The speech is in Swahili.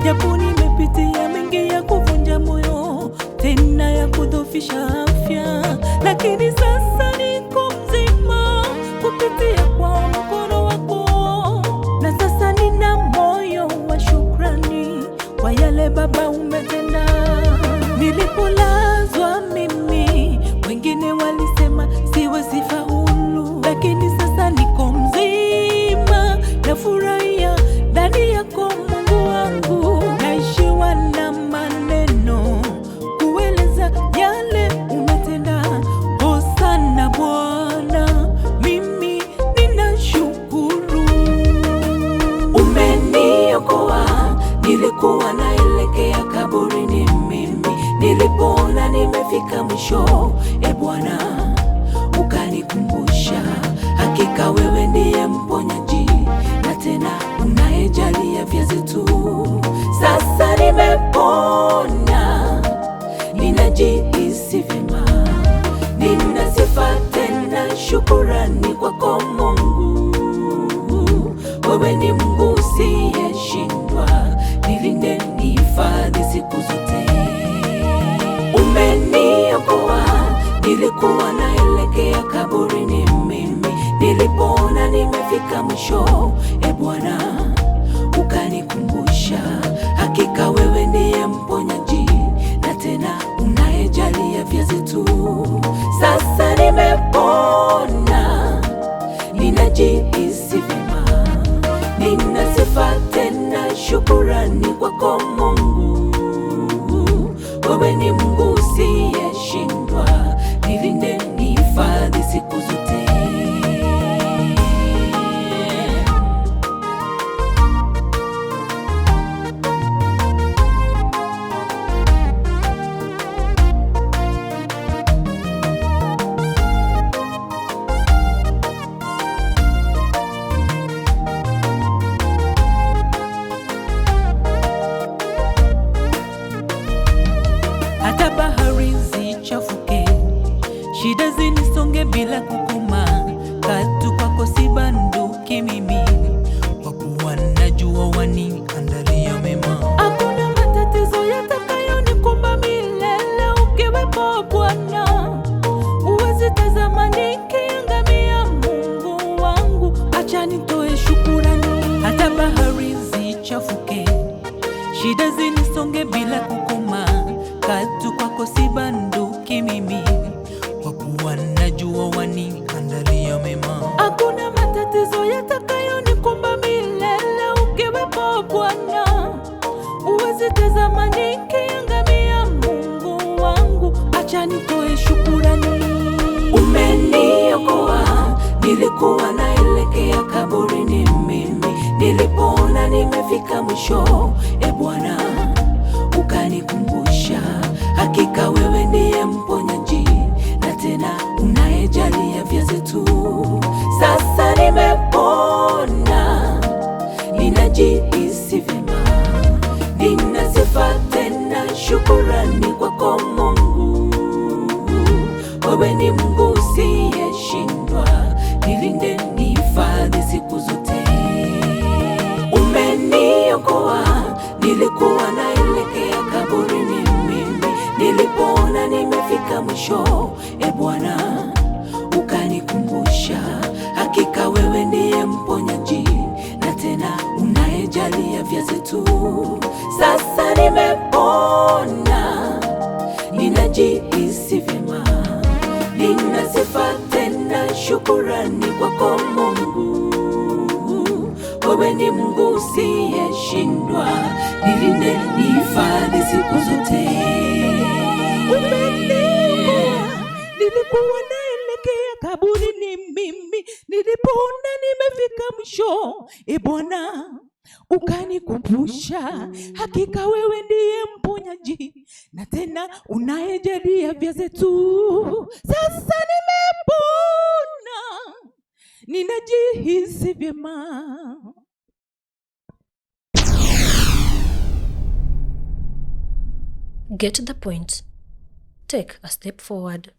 Japo nimepitia mengi ya kuvunja moyo, tena ya kudhoofisha afya, lakini sasa niko mzima kupitia kwa mkono wako, na sasa nina moyo wa shukrani kwa yale Baba umetenda. Nilipolazwa mimi, wengine walisema siwezi faulu, lakini sasa niko mzima, nafurahia ndani yako Mungu wangu. Naishiwa na maneno kueleza yale umetenda. Hosana Bwana, mimi ninashukuru. Umeniokoa, nilikuwa naelekea kaburini mimi, nilipoona nimefika mwisho, e Bwana ukanikumbusha, hakika wewe ndiye mponyaji na tena unayejalia afya zetu. Sasa nimepona, ninajihisi vyema, nina sifa tena shukurani kwako Mungu. Wewe ni Mungu usiyeshindwa, nilinde nihifadhi siku zote. Umeniokoa, nilikuwa naelekea kaburini mimi, nilipoona nimefika mwisho, e Bwana ukanikumbusha, hakika wewe ndiye mponyaji na tena unayejalia afya zetu. Sasa nimepona, ninajihisi vyema, nina sifa tena shukurani kwako Mungu. Wewe ni Mungu usiyeshindwa, nilinde nihifadhi siku zote. Hata bahari zichafuke, shida zinisonge bila kukoma, katu kwako sibanduki mimi, kwa kuwa najua waniandalia mema. Hakuna matatizo yatakayonikumba milele ukiwepo Bwana. Huwezi tazama nikiangamia, Mungu wangu, acha nitoe shukurani. Hata bahari zichafuke, shida zinisonge bila kukoma, katu kwako sibanduki mimi, kwa kuwa najua waniandalia mema. Hakuna matatizo yatakayonikumba milele ukiwepo Bwana. Huwezi tazama nikiangamia, Mungu wangu, acha nitoe shukurani. Umeniokoa, nilikuwa naelekea kaburini mimi, nilipoona nimefika mwisho, e Bwana ukanikumbusha, hakika wewe ndiye mponyaji na tena unayejalia afya zetu. Sasa nimepona, ninajihisi vyema, nina sifa tena shukurani kwako Mungu. Wewe ni Mungu usiyeshindwa, nilinde nihifadhi siku zote. Umeniokoa, nilikuwa naelekea kaburini mimi, nilipoona nimefika mwisho, e Bwana ukanikumbusha, hakika wewe ndiye mponyaji na tena unayejalia afya zetu. Sasa nimepona, ninajihisi vyema, nina sifa tena shukurani kwako Mungu. Wewe ni Mungu usiyeshindwa, nilinde nihifadhi siku zote. Umeniokoa, nilikuwa naelekea kaburini mimi, nilipoona nimefika mwisho, e Bwana ukanikumbusha, hakika wewe ndiye mponyaji na tena unayejalia afya zetu. Sasa nimepona, ninajihisi vyema. Get the point. Take a step forward.